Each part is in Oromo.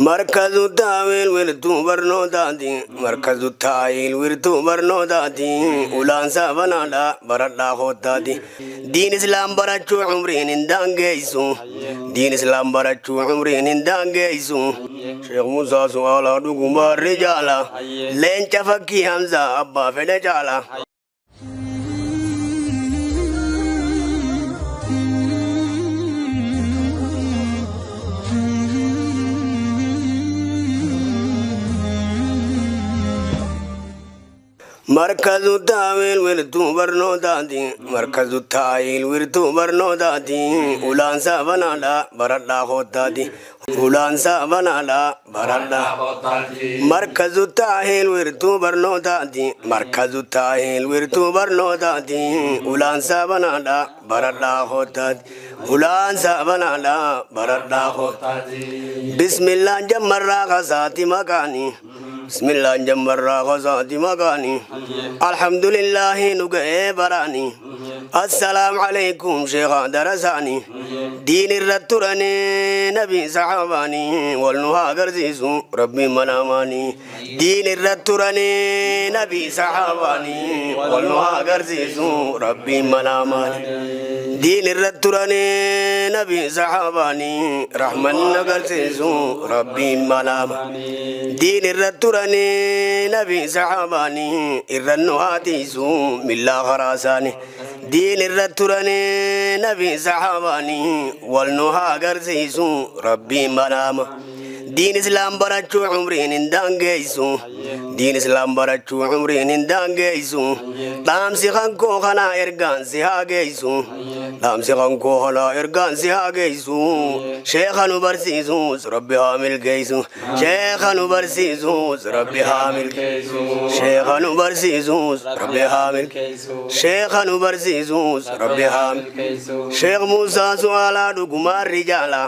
Markazu taawil wirtuu barnootaati. Markazu taawil wirtuu barnootaati. Ulaansaa banaadha baradhaa koottaati. Diin islaam barachuu umriin hin daangeessu. Diin islaam barachuu umriin hin daangeessu. Sheekh Musaa Su'aalaa dhugumaa rijaala. Leenca fakkii Hamzaa abbaa fedhe caala. Markazu taawil wirtuu barnootaati. Markazu taawil wirtuu barnootaati. Ulaansaa banaadha baradhaa koottaati. Ulaansaa banaadha baradhaa. Markazu taahil wirtuu barnootaati. Markazu taahil wirtuu barnootaati. Ulaansaa banaadha baradhaa koottaati. Ulaansaa banaadha baradhaa koottaati. Bismillaan jammarraa kasaati maqaani. Bismillaan jammarraa kasaati maqaani. Alhamdulillaahi nu ga'ee baraani. Assalaamu alaikum sheekha darasaani. Diin irra turanii nabi saxaabaani. Wal nu haa agarsiisu rabbiin manaamaani. Diin irra turanii nabi saxaabaani. Wal nu haa agarsiisu rabbiin manaamaani. Diin irra turanii nabi saxaabaani. Rahman agarsiisu rabbiin manaamaani. Diin irra turanii nabi saxaabaani. Irra nu haa tiisu millaa karaasaani. Diin irra turanii nabi saxaabaani. Wal nu haa agarsiisu rabbiin manaama. Diin islaam barachuu umriin hin daangeessu. Diin islaam barachuu umriin hin daangeessu. Dhaamsi kan koo kanaa ergaan si haa geessu. Dhaamsi kan koo kanaa ergaan si haa geessu. Sheekha nu barsiisus rabbi haa milkeessu. Sheekha nu barsiisus rabbi haa milkeessu. Sheekha nu barsiisus rabbi haa milkeessu. Sheekha nu barsiisus rabbi haa milkeessu. Sheekh Musaa Su'aalaa dhugumaan rijaala.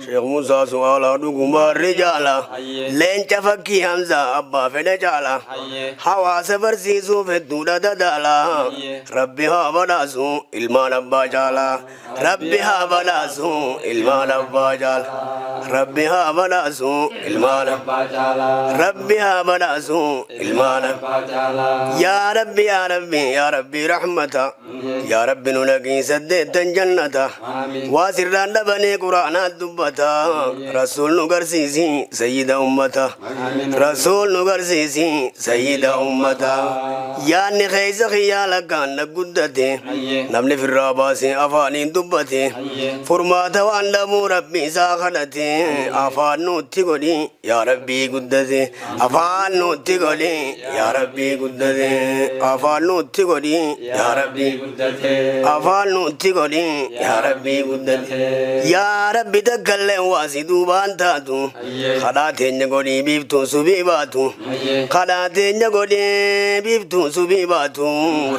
Sheekh Musaa Su'aalaa dhugumaan rijaala. Leenca fakkii Hamzaa abbaa fedhe caala. Hawaasa barsiisuuf hedduudha dadaala. Rabbi haa badhaasu ilmaan abbaa caala. Rabbi haa badhaasu ilmaan abbaa caala. Rabbi haa badhaasu ilmaan abbaa caala. Rabbi haa badhaasu ilmaan abbaa caala. Yaa Rabbi yaa Rabbi yaa Rabbi rahmata. Yaa Rabbi nu naqii saddeettan jannata. Waa sirraan dhabanii quraanaa dubbata. Rasuul nu garsiisi sayyida ummata. Rasuul nu garsiisi sayyida ummata. Yaanni keessa kiyyaa lakkaan na guddate. Namni firraa baasee afaaniin dubbate. Furmaata waan dhabuu rabbi isaa kadhate. Afaan nutti godhi yaa Rabbii guddate. Afaan nutti godhi yaa Rabbii guddate. Afaan nutti godhi yaa Rabbii guddate. Afaan nutti godhi yaa Rabbii guddate. Yaa Rabbi takkallee waa si duubaan taatu. Kadhaa teenya godhii biiftuun subii baatu. Kadhaa teenya godhii biiftuun subii baatu.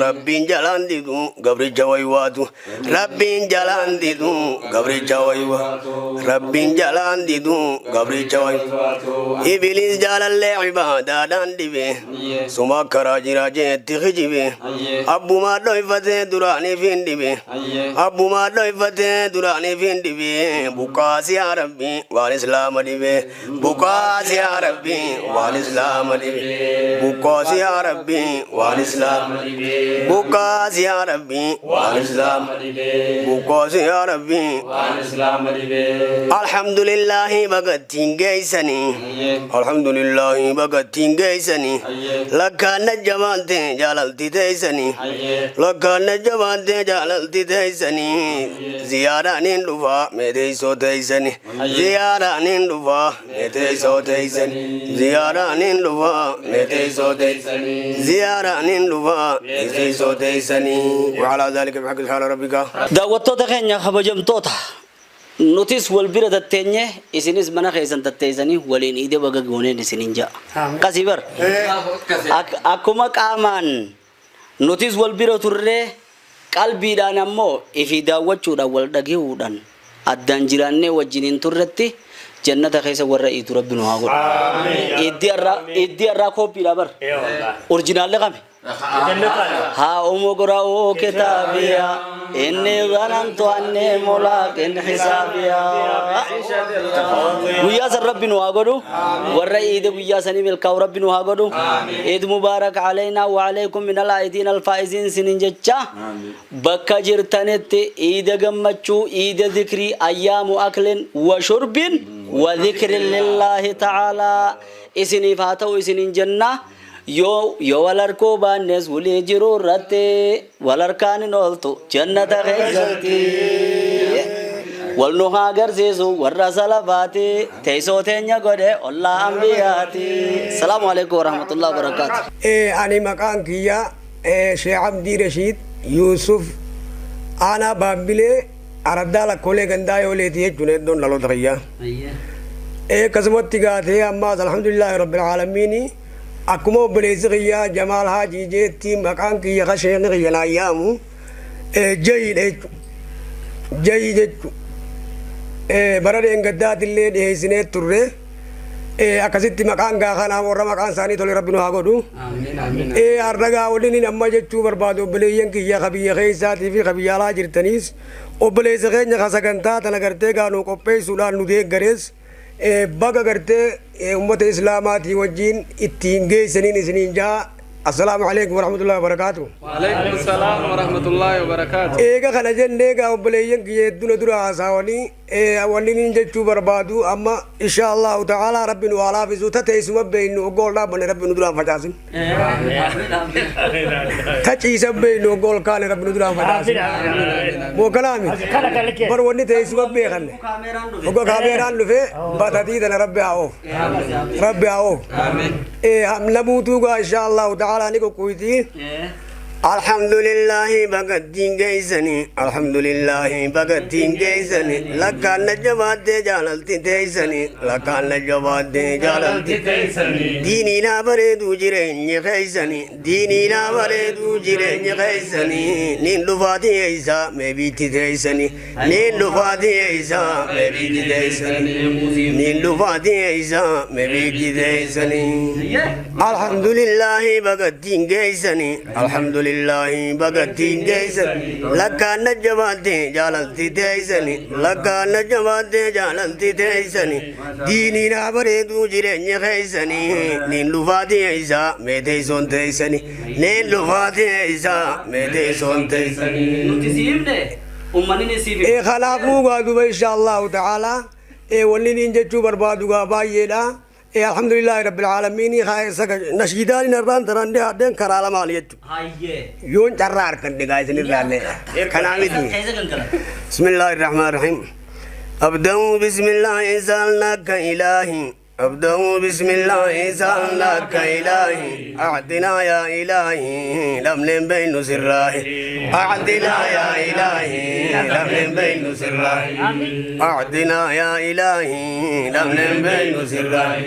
Rabbiin jalaan didu gabricha waywaatu. Rabbiin jalaan didu gabricha waywaatu. Rabbiin jalaan didu gabricha waywaatu. Ibiliis jaalallee ibaadaadhaan dhibe. Suma karaa jira jeetti kijibe. Abbumaa dhoyfatee duraaniif hin dhibe. Abbumaa dhoyfatee duraaniif hin dhibe. Buqqaasi yaa Rabbi waan islaama dhibe. Buqqaasi yaa Rabbi waan islaama dhibe. Buqqaasi yaa Rabbi waan islaama dhibe. Buqqaasi yaa Rabbi waan islaama dhibe. Buqqaasi yaa Rabbi waan islaama dhibe. Alhamdulillahi bagattiin geessanii. Alhamdulillahi bagattiin geessanii. Lakkaan na jabaante jaalalti teessanii. Lakkaan na jabaante jaalalti teessanii. Ziyaaraan dhufaa meeteessoo teessanii. Ziyaaraan dhufaa meeteessoo teessanii. Ziyaaraan dhufaa meeteessoo teessanii. Ziyaaraan dhufaa meeteessoo teessanii. وعلى ذلك بحق سبحان ربك. Daawwattoota keenya kabajamtoota, nutis wal bira tatteenye, isinis mana keessan tatteessanii waliin iidee baga gooneen isinin ja'a. Qasii bar akkuma qaamaan nutis wal bira turree, qalbiidhaan ammoo ifii daawwachuudhaan wal dhagehuudhaan addaan jiraannee wajjiniin turretti, jannata keessa warra iitu rabbi nu haa godhu. Iddi irraa kooppiidha bar. Original li qame. Haa umu qra'uu kitaabiya. Inni zanantu anni mulaaqin xisaabiya. Guyyaa san Rabbi nu haa godhu. Warra iide guyyaa sanii milkaa'u Rabbi nu haa godhu. Iid mubaarak alaynaa wa alaykum min alaa'idiin alfaa'iziin sinin jecha, bakka jirtanitti iida gammachuu, iida zikrii, ayyaamu aklin wa shurbin wa zikrin lillaahi ta'aalaa isiniif haa ta'u isinin jenna. Yoo wal harkuu baannes wulii jiruu irratti wal harkaan hin ooltu jannata keessatti. Wal nu haa agarsiisu warra salafaati, teessoo teenya godhe ollaa ambiyaati. Salaamu alaikum warahmatullahi wabarakaatu. Ani maqaan kiyya Sheekh Abdii Rashiid Yuusuf, aanaa Baabbilee, araddaa Lakkoolee, gandaa Yooleeti jechuun iddoon dhaloota kiyyaa. Akkasumatti gaatee ammaas alhamdulillaahi rabbil aalamiini, akkuma obboleessi kiyyaa Jamaal Haajii jeetti, maqaan kiyya ka sheekni kiyya naan yaamu Jayiidha jechuudha. Jayii jechuudha. Bara dheengaddaatillee dhiyeessinee turre. Akkasitti maqaan gaa kanaa warra maqaan isaanii tole Rabbi nu haa godhu. Har'a gaa waliin amma jechuu barbaadu, obboleeyyan kiyya ka biyya keessaatii fi ka biyya alaa jirtaniis, obboleessa keenya ka sagantaa tana gartee gaa nu qopheessuudhaan nu deeggarees, baga gartee ummata islaamaatii wajjin ittiin geessaniin isiniin jaa. Assalaamu alaikum warahmatullahi wabarakaatu. وعليكم السلام ورحمة الله وبركاته. Eega kana jennee gaa, obboleeyyan kiyya hedduna dura haasawanii, wanni inni jechuu barbaadu amma insha Allahu ta'ala Rabbi nu haa laafisu. Ta teessuma beeynu oggool dhaabbanne Rabbi nu duraan facaasin. Ta ciisa beeynu oggool kaane Rabbi nu duraan facaasin. Moo kanaa miti? Bar wanni teessuma beekanne oggo kaameeraan dhufe batatii tana Rabbi haa oofu. Rabbi haa oofu. Namuutuu gaa insha Allahu ta'ala ni qoqquytii. الحمد لله بقتين جيسني، الحمد لله بقتين جيسني، لك نجوات جاللتي تيسني، لك نجوات جاللتي ديني لا بريدو جرين خيسني، ديني لا بريدو جرين خيسني، نين لفاتي عيسى مبيتي تيسني، نين لفاتي عيسى مبيتي تيسني، نين لفاتي عيسى مبيتي تيسني. الحمد لله بقتين جيسني، الحمد لله بقتين جيسني، لك نجوات جاللتي تيسني، لك نجوات جاللتي تيسني، ديني لا بريدو جرين خيسني، نين لفاتي عيسى ميتيسون تيسني، نين لفاتي عيسى ميتيسون تيسني. Nuti si himne, uummanni ni siif hime. Kanaafuu gaa duba insha Allahu ta'ala wanni niin jechuu barbaadu gaa baay'eedha. Alhamdulillahi rabbil aalamiin, nashiidaan irraan taran dhiyaadheen karaa lamaan jechuudha. Hayyee. Yoon carraa harkadhe gaa isinirraallee. Kanaa miti. Keessa galgala. بسم الله الرحمن الرحيم. أبدأ بسم الله سألناك إلهي، أبدأ بسم الله سألناك إلهي، أعطنا يا إلهي لم بين سراه، أعطنا يا إلهي لم بين سراه، أعطنا يا إلهي لم بين سراه.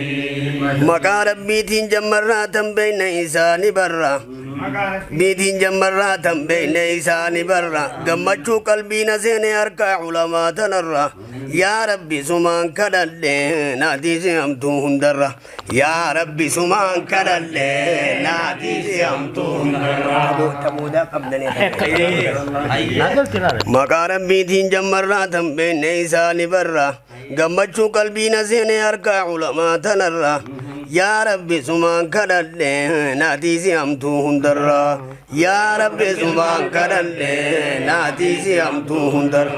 مكا ربيتين جمرات بين إنسان برا biitiin jammarraa tan beeyne isaani barra, gammachuu qalbii na seene harkaa culamaa tanarra. Yaa Rabbi sumaan kadhadhe naatiisi hamtuu hundarra, yaa Rabbi sumaan kadhadhe naatiisi hamtuu hundarra. Tabuudaa qabdanii maqaa Rabbiitiin jammarraa tan beeyne isaani barra, gammachuu qalbii na seene harkaa culamaa tanarra. Yaa Rabbi sumaan kadhadhe naatiisi hamtuu hundarra, yaa Rabbi sumaan kadhadhe naatiisi hamtuu hundarra,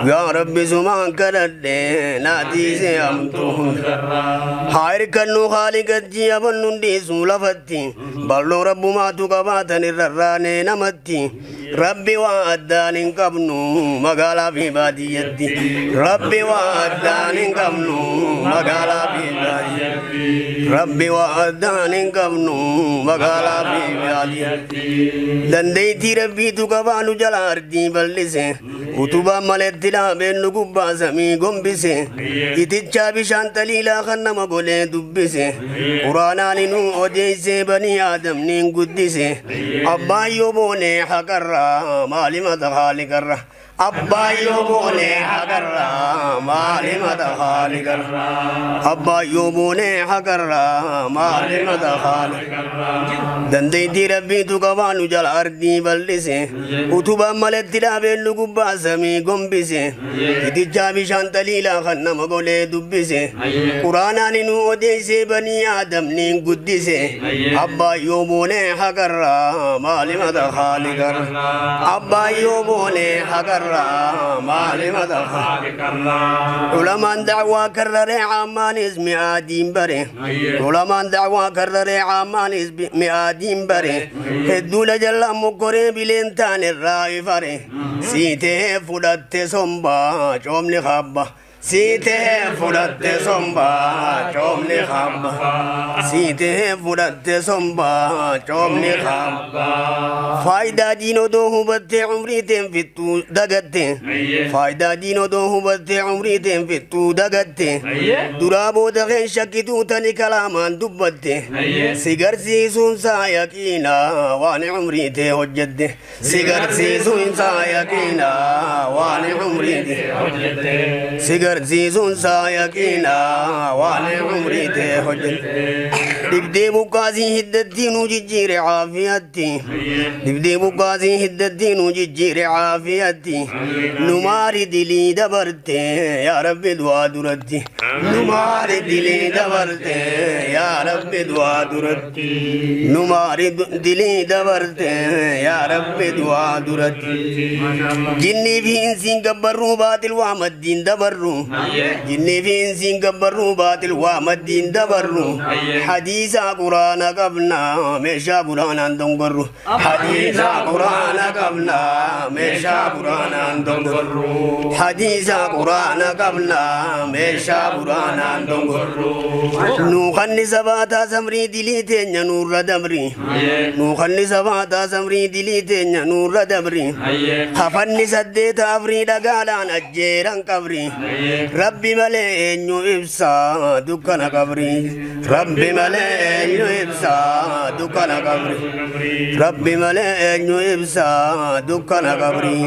yaa Rabbi sumaan kadhadhe naatiisi hamtuu hundarra. Haa hirkannu haaliqatti, abannu dhiisuu lafatti, bal'oo Rabbumaatu qabaatan irrarraanee namatti. Rabbi waa addaan hin qabnu magaalaa fi baadiyyatti, Rabbi waa addaan hin qabnu magaalaa fi baadiyyatti, Rabbi waa addaan hin qabnu magaalaa fi baadiyyatti. Dandeettii Rabbiitu qabaanu jala ardii bal'ise, utubaa maletti dhaabeen nu gubbaa samii gombise, itichaa bishaan xaliilaa kan nama golee dubbise, quraanaan nu odeessee banii aadamniin guddise. Abbaan yoo boonee haqarra maalimata haaliqarra, Abbaayyo boonee haqarraa maali mata haaliqarraa Abbaayyo boonee haqarraa maali mata haaliqarraa Dandeettii rabbiitu qabaa nu jala ardii bal'ise utubaan maletti dhaabeen nu gubbaa samii gombise itichaa bishaan xaliilaa kan nama golee dubbise quraanaan nu odeessee banii aadamniin guddise Abbaayyo boonee haqarraa maali mata haaliqarraa Abbaayyo boonee haqarraa maali mata haaliqarraa Ulamaan dacwaa karraree caamaanis mi'aadiin bare Ulamaan dacwaa karraree caamaanis mi'aadiin bare hedduudha jala mokkoree bileen taan irraa ifare siitee fudhatte sombaa coomni habba siitee fudhatte sombaa coomni habba siitee fudhatte sombaa coomni habba faayidaa diinodoo hubattee umrii teen fixxuu dagatte faayidaa diinodoo hubattee umrii teen fixxuu dagatte duraa booda keen shakkituu tani kalaamaan dubbatte si garsiisuun saa yaqiinaa waan umrii tee hojjette si garsiisuun saa yaqiinaa waan umrii tee hojjette si garsiisuun saa yaqiinaa waan umrii tee hojjette dhibdee buqqaasii hiddatti nu jijjiire caafiyatti dhibdee buqqaasii hiddatti nu jijjiire caafiyatti nu maari dilii dabarte yaa rabbi du'aa duratti nu maari dilii dabarte yaa rabbi du'aa duratti nu maari dilii dabarte yaa rabbi du'aa duratti jinnii fi insiin gabbarruu baatil waa maddiin dabarru jinnii fi insiin gabbarruu baatil waa maddiin dabarru hadiisa quraana qabna meeshaa quraanaan dongorru hadiisa quraana qabna meeshaa quraanaan dongorru hadiisa quraana qabna meeshaa quraanaan dongorru nu kanni sabaataa samrii dilii teenya nurra dabri nu kanni sabaataa samrii dilii teenya nurra dabri hafanni saddeeta afrii dhagaadhaan ajjeeran qabri rabbi malee eenyu ibsaa dukkana qabri rabbi malee eenyu ibsaa dukkana qabri rabbi malee eenyu ibsaa dukkana qabri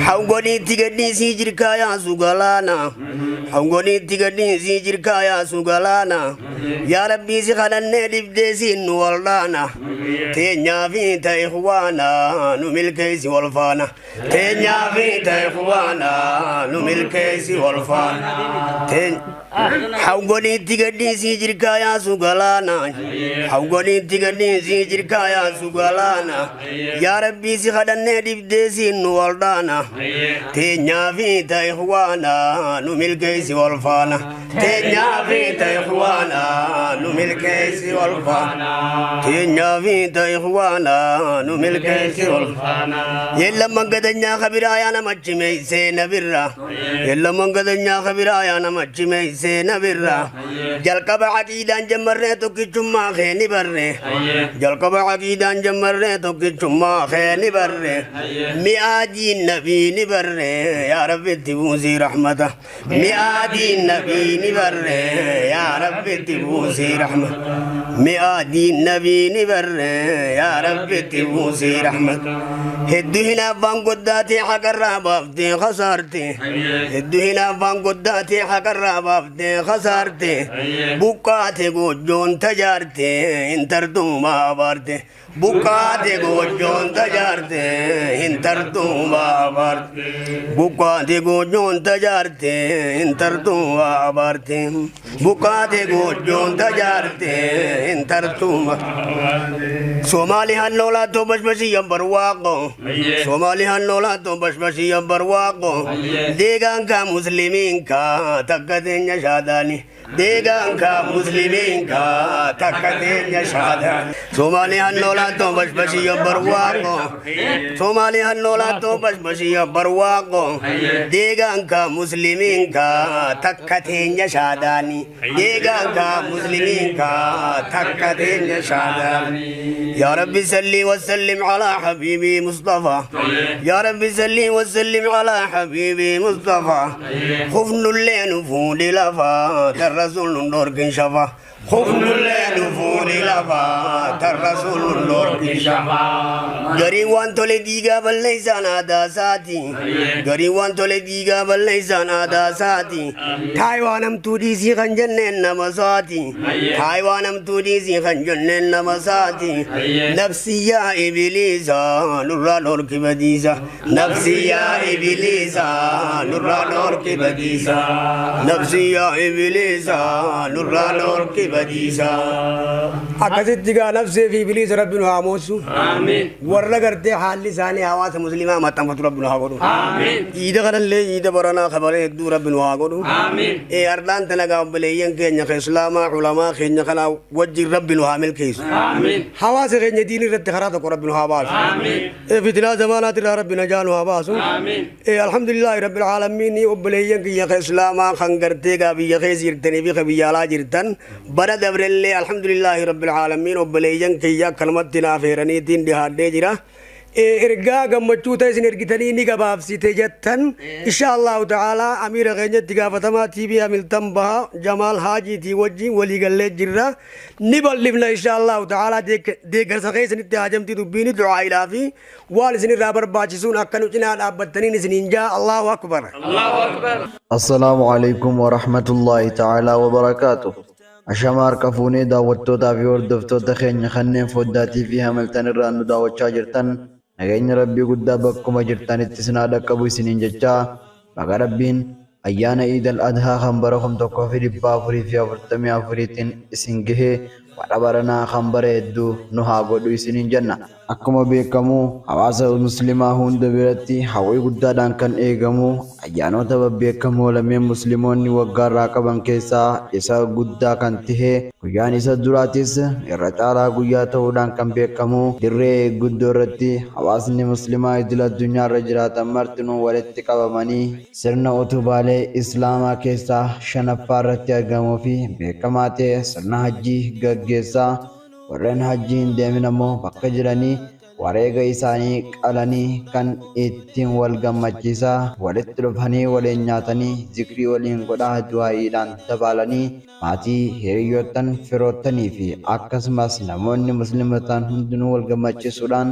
hawgoniitti gadhiisii jirkaa yaasu galaana hawgoniitti gadhiisii jirkaa yaasu galaana yaa rabbii si kadhannee dhibdee siin nu wal'aana teenyaa fi ta ikhwaana nu milkeessi wal faana teenyaa fi ta ikhwaana nu milkeessi wal faana hawgoniitti gadhiisii jirkaa yaasu galaana hawgoniitti gadhiisii jirkaa yaasu galaana yaa rabbii si kadhannee dhibdee siin nu wal'aana teenyaa fi ta ikhwaana nu milkeessi wal faana teenyaa fi ta ikhwaana nu milkeessi wal faana teenyaa fi ta ikhwaana nu milkeessi wal faana yella mangadanyaa kabiraa yaa nama chimeessee na birra yella mangadanyaa kabiraa yaa nama chimeessee na birra jalqaba aqiidaan jammarree tokkichummaa kee ni barre jalqaba aqiidaan jammarree tokkichummaa kee ni barre mi'aadiin nabii ni barre yaa rabbi itti buusii rahmata mi'aadiin nabii ni barre yaa rabbi itti buusii rahmata mi'aadiin nabii ni barre yaa rabbi itti buusii rahmata hedduu hinaaffaan goddaatee haqarraa baaftee khasaarte hedduu hinaaffaan goddaatee haqarraa baaftee khasaarte buqqaate goojjoon tajaarte intartuumaa abaarte buqqaate goojjoon tajaarte intartuumaa abaarte buqqaate goojjoon tajaarte intartuumaa abaarte buqqaate goojjoon tajaarte intartuumaa Soomaali hannoolaatoo bashbashiyyan barwaaqo Soomaali hannoolaatoo bashbashiyyan barwaaqo deegaanka muslimiinka takka teenya shaadaani deegaanka muslimiinka takka teenya shaadaani Soomaali hannoolaatoo bashbashiyyan barwaaqo Soomaali hannoolaatoo bashbashiyyan barwaaqo deegaanka muslimiinka takka teenya shaadaani deegaanka muslimiinka takka teenya shaadaani يا رب سلي وسلم على حبيبي مصطفى يا رب سلي وسلم على حبيبي مصطفى خفن اللين فول لفا Tarrasuul nun dhorkin shafa. Kufnullee nu fuudhi lafa tarrasuul nun dhorkin shafa. Garii waan tole diigaa balleessaan aadaa isaati. Garii waan tole diigaa balleessaan aadaa isaati. Taayiwaan hamtuu dhiisii kan jenneen nama isaati. Taayiwaan hamtuu dhiisii kan jenneen nama isaati. Nafsiyyaa ibiliisa nurraa dhorki badiisa. Nafsiyyaa ibiliisa nurraa dhorki badiisa. Nafsiyyaa ibiliisa nurraa dhorki badiisa. Akkasitti gaa nafsee fi ibiliisa rabbi nu haa moosu. Warra gartee haalli isaanii hawaasa musliimaa maxxanfatu rabbi nu haa godhu. Iida kanallee iida baranaa kabaree hedduu rabbi nu haa godhu. Ardaan tana gaa obboleeyyan keenya ka islaamaa culamaa keenya kana wajjin rabbi nu haa milkeessu. Hawaasa keenya diin irratti karaa tokko rabbi nu haa baasu. Fitinaa zamaanaati irraa rabbi najaa nu haa baasu. Alhamdulillaahi rabbil aalamiin obboleeyyan kiyya ka islaamaa kan gartee gaa biyya keessa jirtanii fi ka biyya alaa jirtan bara dabrellee alhamdulillaahi rabbil aalamiin obboleeyyan kiyya akkanumatti naaf heeraniitiin dhihaadhee jira. Ergaa gammachuu ta'e isin ergitanii ni gabaabsite jettan insha Allahu ta'ala amiira keenyatti gaafatamaa TV Hamilton baha Jamaal Haajiitii wajjin waliigallee jirra ni bal'ifna insha Allahu ta'ala deeggarsa keessanitti haajamti dubbiin du'aa ilaa fi waan isin irraa barbaachisuun akka nu cinaa dhaabbattaniin isiniin jaa Allahu akbar. Allahu akbar. Assalaamu alaikum wa rahmatullahi ta'ala wa barakaatuh. Ashama harka fuunee daawwattootaa fi hordoftoota keenya kanneen foddaa TV Hamilton irraa nu daawwachaa jirtan nageenya rabbii guddaa bakkuma jirtanitti isin haa dhaqqabu isiniin jechaa baga rabbiin ayyaana Iid al-Adhaa kan bara 1444tiin isin gahee bara baranaa kan bara hedduu nu haa godhu isiniin jenna. Akkuma beekamu hawaasa musliimaa hunda biratti hawwii guddaadhaan kan eegamu ayyaanota babbeekamoo lameen musliimoonni waggaarraa qaban keessaa isa guddaa kan tahe guyyaan isa duraatis irra caalaa guyyaa ta'uudhaan kan beekamu dirree guddoo irratti hawaasni musliimaa idil addunyaarra jiraatan martinuu walitti qabamanii sirna utubaalee islaamaa keessaa shanaffaa irratti argamuu fi beekamaa ta'e sirna hajjii gaggeessaa warreen hajjii hin deemin ammoo bakka jiranii wareega isaanii qalanii kan ittiin wal gammachiisaa walitti dhufanii waliin nyaatanii zikrii waliin godhaa du'aayiidhaan dabaalanii maatii hiriyoottan firoottanii fi akkasumas namoonni musliima ta'an hundinuu wal gammachiisuudhaan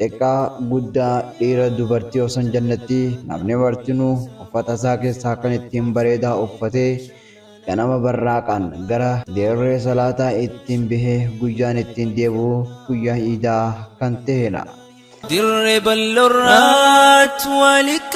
xiqqaa guddaa dhiira dubartii osoo hin jennetti namni martinuu uffata isaa keessaa kan ittiin bareedaa uffatee ganama barraaqaan gara dirree salaataa ittiin bahee guyyaan ittiin deebi'u guyyaa iidaa kan ta'edha. Dirree bal'oorraat walitti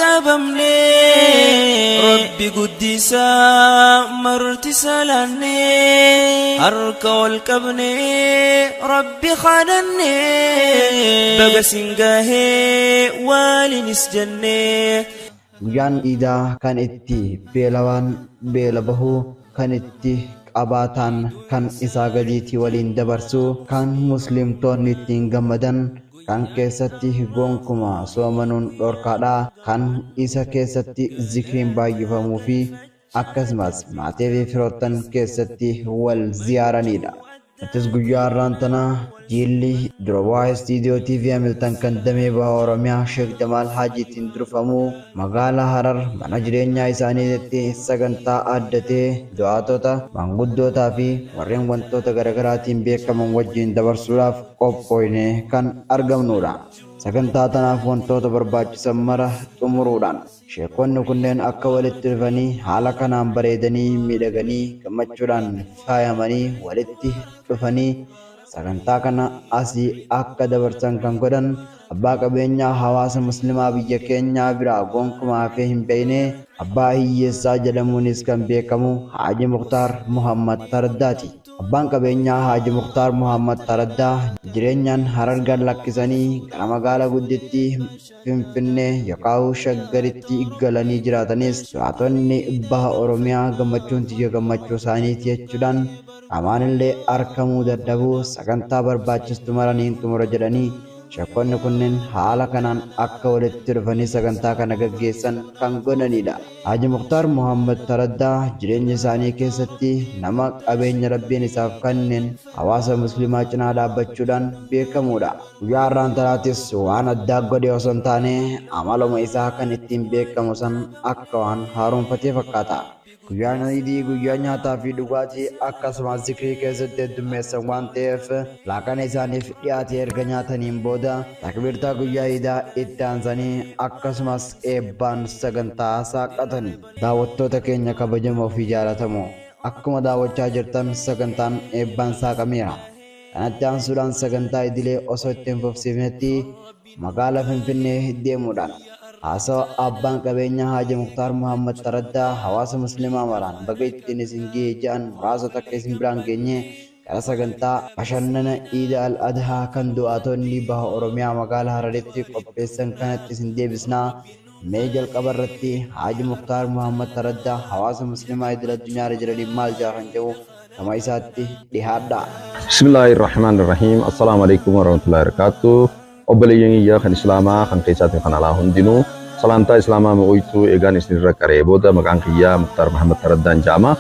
qabamnee Rabbi guddisaa marti salaannee harka ol qabnee Rabbi kadhannee baga siin gahee waliinis jennee. Guyyaan iidaa kan itti beelawaan beela bahu kan itti qabaataan kan isaa gadiitii waliin dabarsu kan muslimtoonni ittiin gammadan kan keessatti gonkuma soomanuun dhorkaadha kan isa keessatti zikriin baay'ifamuu fi akkasumas maatii fi firoottan keessatti wal ziyaaranidha. Nutis guyyaa har'aan tana jiilli dura bu'aa istiidiyoo TV Hamilton kan damee baha Oromiyaa Sheek Jamaal Haajiitiin durfamu magaalaa Harar mana jireenyaa isaaniitti sagantaa addatee du'aatota maanguddootaa fi warreen wantoota garaagaraatiin beekaman wajjin dabarsuudhaaf qophoofne kan argamnudha. Sagantaa tanaaf wantoota barbaachisan mara xumuruudhaan sheekonni kunneen akka walitti dhufanii haala kanaan bareedanii miidhaganii gammachuudhaan faayamanii walitti dhufanii sagantaa kana asii akka dabarsan kan godhan abbaa qabeenyaa hawaasa musliimaa biyya keenyaa biraa gonkumaa hafee hin beekne abbaa hiyyeessaa jedhamuunis kan beekamu Haaji Muktaar Muhammad Taraddaati. Abbaan qabeenyaa Haaji Muktaar Muhammad Taraddaa jireenyaan Harar gad lakkisanii gara magaalaa guddittii Finfinnee yookaan Shaggaritti galanii jiraatanis du'aatonni baha Oromiyaa gammachuun tiyya gammachuu isaaniiti jechuudhaan qaamaan illee argamuu dadhabuu sagantaa barbaachistu maraniin xumura jedhanii sheekonni kunneen haala kanaan akka walitti dhufanii sagantaa kana gaggeessan kan godhanidha. Haaji Muktaar Muhammad Taraddaa jireenya isaanii keessatti nama qabeenya rabbiin isaaf kenneen hawaasa musliimaa cinaa dhaabbachuudhaan beekamudha. Guyyaa har'aan tanaatis waan addaa godhe osoo hin taane amaluma isaa kan ittiin beekamu san akka waan haaromfatee fakkaata. Guyyaan Iidii guyyaa nyaataa fi dhugaatii akkasumas zikrii keessatti heddummeessan waan ta'eef laaqana isaaniif dhiyaate erga nyaataniin booda takbiirtaa guyyaa Iidaa itti aansanii akkasumas eebbaan sagantaa saaqatani. Daawwattoota keenya kabajamoo fi jaalatamoo, akkuma daawwachaa jirtan sagantaan eebbaan saaqameera. Kanatti aansuudhaan sagantaa idilee osoo itti hin fufsiifnetti magaala Finfinnee deemuudhaan haasawa abbaan qabeenyaa Haaji Muktaar Muhammad Taraddaa hawaasa musliimaa maraan baga ittiin isin ga'e jedhan muraasa takka isin biraan geenye gara sagantaa bashannana Iida al-Adhaa kan du'aatonni baha Oromiyaa magaala Hararitti qopheessan kanatti isin deebisnaa. Mee jalqaba irratti Haaji Muktaar Muhammad Taraddaa hawaasa musliimaa idil addunyaa irra jiraniif maal jedha kan jedhu gama isaatti dhihaadha. Bismillahirrahmanirrahim. Assalaamu alaikum warahmatullahi wabarakatuh. Obboleeyyan kiyya kan Islaamaa kan keessaatiin kan alaa hundinuu, salaamtaa Islaamaa mi'ooytuu eegaan isinirra qaree booda, maqaan kiyyaa Muktaar Mahamad Taraddaan jedhama.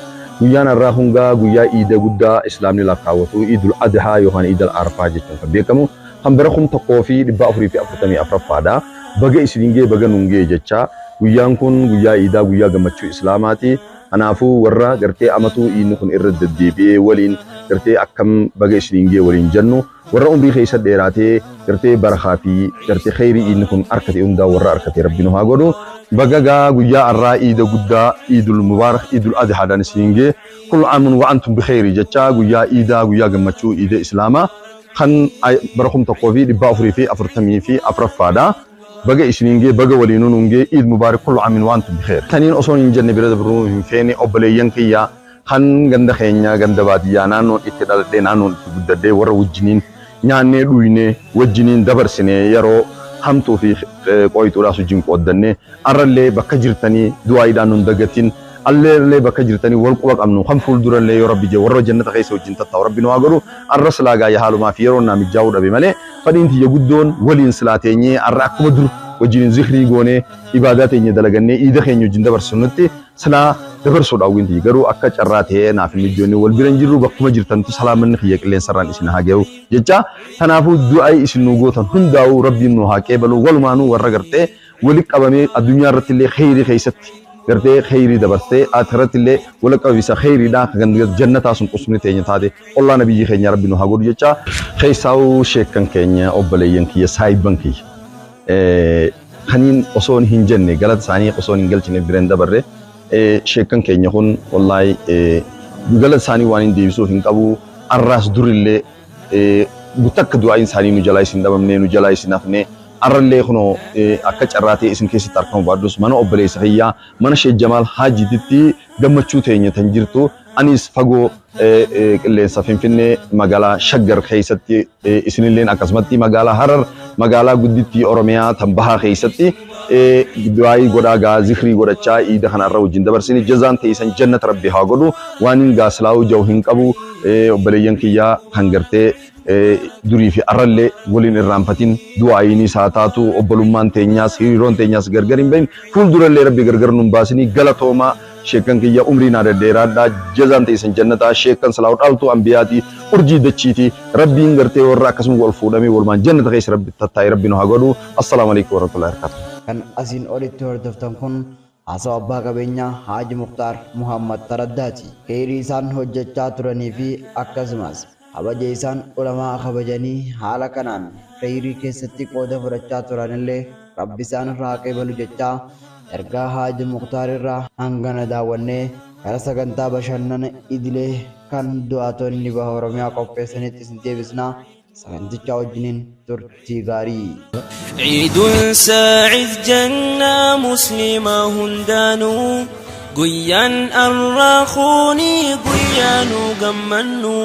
Guyyaan har'aa hungaa guyyaa iida guddaa Islaamni lakkaawwatu, Iidul Adhaa yookaan Iidal Arfaa jechuun kan beekamu, kan bara 1444ffaadha. Baga isiniin ga'e, baga nuun ga'e jecha. Guyyaan kun guyyaa iidaa, guyyaa gammachuu Islaamaati. Kanaafuu warra gartee amatuu iidni kun irra deddeebi'ee waliin gartee akkam baga isiniin ga'e waliin jennu, warra umrii keessa dheeraatee gartee barakaa fi gartee kheyrii iidni kun arkate hundaa warra arkate Rabbi nu haa godhu. Baga gaa guyyaa har'aa iida guddaa Iidul Mubaarak Iidul Adhaadhaan isiniin ga'e. Kullu aamun wa antum bikheyri jecha, guyyaa iidaa, guyyaa gammachuu iida Islaamaa kan bara 1444ffaadha. Baga isiniin ga'e, baga waliinuu nuun ga'e. Iid Mubaarak, kullu aamin wa antum bikheyr. Taniin osoo hin jenne bira dabruu hin feene, obboleeyyan kiyya kan ganda keenya, ganda baadiyyaa, naannoon itti dhaladhee, naannoon itti guddadhee, warra wajjiniin nyaannee dhuynee wajjiniin dabarsinee, yeroo hamtuu fi qooyxuudhaas wajjin qooddannee, arrallee bakka jirtanii du'aayiidhaan nun dagatin, alleellee bakka jirtanii wal quba qabnu, kan fuuldurallee yoo Rabbi jee warra jannata keessa wajjin tattaa'u Rabbi nu haa godhu. Arra silaa gaayya haalumaa fi yeroo naa mijaa'uu dhabe malee, fadhiin tiyya guddoon waliin silaa teenyee arra akkuma dur wajjiniin zikrii goonee, ibaadaa teenya dalagannee, iida keenya wajjin dabarsinutti silaa dabarsuudha hawwiin tiyya. Garuu akka carraa ta'ee naaf hin mijoonni, wal bira hin jirru. Bakkuma jirtantu salaamanni kiyya qilleensarraan isin haa gahu jecha. Kanaafuu du'aa isin nu gootan hundaa'uu Rabbiin nu haa qeebalu. Walumaanuu warra gartee walitti qabamee addunyaa irratti illee kheyrii keessatti gartee kheyrii dabarsee, akhiratti illee walitti qabamisa kheyriidha kan jannataa sun qusumni teenya taate, ollaa nabiyyi keenya Rabbi nu haa godhu jecha. Keessaa'uu sheekkan keenya, obboleeyyan kiyya, saayibban kiyya kaniin osoo hin jenne, galata isaanii osoo hin galchine bira hin dabarre. Sheekkan keenya kun wallaahi galata isaanii waan hin deebisuuf hin qabu. Arraas durillee takka du'aayin isaanii nu jalaa isin dhabamne, nu jalaa isin hafne. Arrallee kunoo akka carraa ta'e isin keessatti argamu baadhus, mana obboleessa kiyyaa, mana Sheek Jamaal Haajiititti gammachuu teenya tan jirtu, anis fagoo qilleensa Finfinnee magaalaa Shaggar keessatti, isinilleen akkasumatti magaalaa Harar, magaalaa guddittii Oromiyaa tan bahaa keessatti du'aayii godhaa gaa zikrii godhachaa iida kana irra wajjin dabarsine. Jazaan teessan jannata Rabbi haa godhu. Waan hin gaaslaa'uu jiru hin qabu. Obboleeyyan kiyyaa kan gartee durii fi arrallee waliin irraanfatin, du'aayiinis haa taatu, obbolummaan teenyaas hiriiroon teenyaas gargar hin bahin, fuuldurallee Rabbi gargar nun baasinii. Galatoomaa sheekkan kiyya, umrii naa dhedheeraadhaa, jazaan teessan jannataa. Sheekkan silaa'u dhaaltuu ambiyaatii, urjii dachiitii. Rabbiin gartee warra akkasuma wal fuudhamee walumaan jannata keessa Rabbi tattaa'ee Rabbi nu haa godhu. Assalaamu alaikum warahmatullahi wabarakatuh. Kan asiin olitti hordoftan kun haasawa abbaa qabeenyaa Haaji Muktaar Muhammad Taraddaati. Kheyrii isaan hojjechaa turanii fi akkasumas kabaja isaan ulamaa kabajanii haala kanaan kheyrii keessatti qooda fudhachaa turanillee Rabbi isaan irraa haa qeebalu jechaa, ergaa Haaji Muktaar irraa hangana daawwannee gara sagantaa bashannana idilee kan du'aatonni baha Oromiyaa qopheessanitti isin deebisnaa. Sagantichaa wajjiniin turtii gaarii. عيد سعيد جنة مسلمة هندانو، guyyaan arraa kuni guyyaa nu gammannu.